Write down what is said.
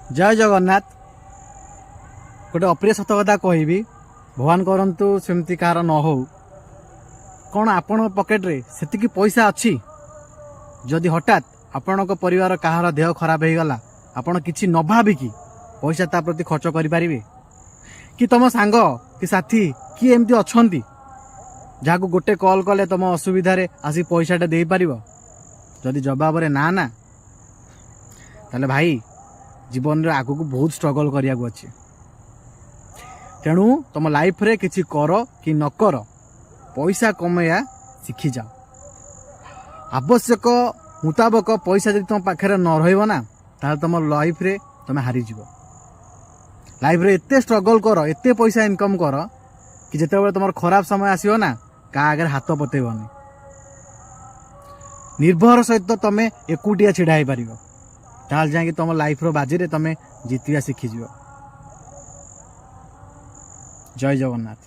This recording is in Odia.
ଜୟ ଜଗନ୍ନାଥ। ଗୋଟେ ଅପ୍ରିୟ ସତ କଥା କହିବି, ଭଗବାନ କରନ୍ତୁ ସେମିତି କାହାର ନ ହଉ। କ'ଣ ଆପଣଙ୍କ ପକେଟରେ ସେତିକି ପଇସା ଅଛି, ଯଦି ହଠାତ୍ ଆପଣଙ୍କ ପରିବାର କାହାର ଦେହ ଖରାପ ହେଇଗଲା, ଆପଣ କିଛି ନ ଭାବିକି ପଇସା ତା ପ୍ରତି ଖର୍ଚ୍ଚ କରିପାରିବେ କି? ତମ ସାଙ୍ଗ କି ସାଥୀ କିଏ ଏମିତି ଅଛନ୍ତି, ଯାହାକୁ ଗୋଟେ କଲ୍ କଲେ ତମ ଅସୁବିଧାରେ ଆସି ପଇସାଟା ଦେଇପାରିବ? ଯଦି ଜବାବରେ ନା ନା, ତାହେଲେ ଭାଇ, ଜୀବନରେ ଆଗକୁ ବହୁତ ଷ୍ଟ୍ରଗଲ୍ କରିବାକୁ ଅଛି। ତେଣୁ ତମ ଲାଇଫରେ କିଛି କର କି ନ କର, ପଇସା କମେଇବା ଶିଖିଯାଅ। ଆବଶ୍ୟକ ମୁତାବକ ପଇସା ଯଦି ତମ ପାଖରେ ନ ରହିବ ନା, ତାହେଲେ ତମ ଲାଇଫରେ ତମେ ହାରିଯିବ। ଲାଇଫରେ ଏତେ ଷ୍ଟ୍ରଗଲ୍ କର, ଏତେ ପଇସା ଇନକମ୍ କର କି ଯେତେବେଳେ ତମର ଖରାପ ସମୟ ଆସିବ ନା, କାହା ଆଗରେ ହାତ ପତେଇବନି। ନିର୍ଭର ସହିତ ତମେ ଏକୁଟିଆ ଛିଡ଼ା ହେଇପାରିବ। ତାହେଲେ ଯାଇକି ତମ ଲାଇଫର ବାଜିରେ ତମେ ଜିତିବା ଶିଖିଯିବ। ଜୟ ଜଗନ୍ନାଥ।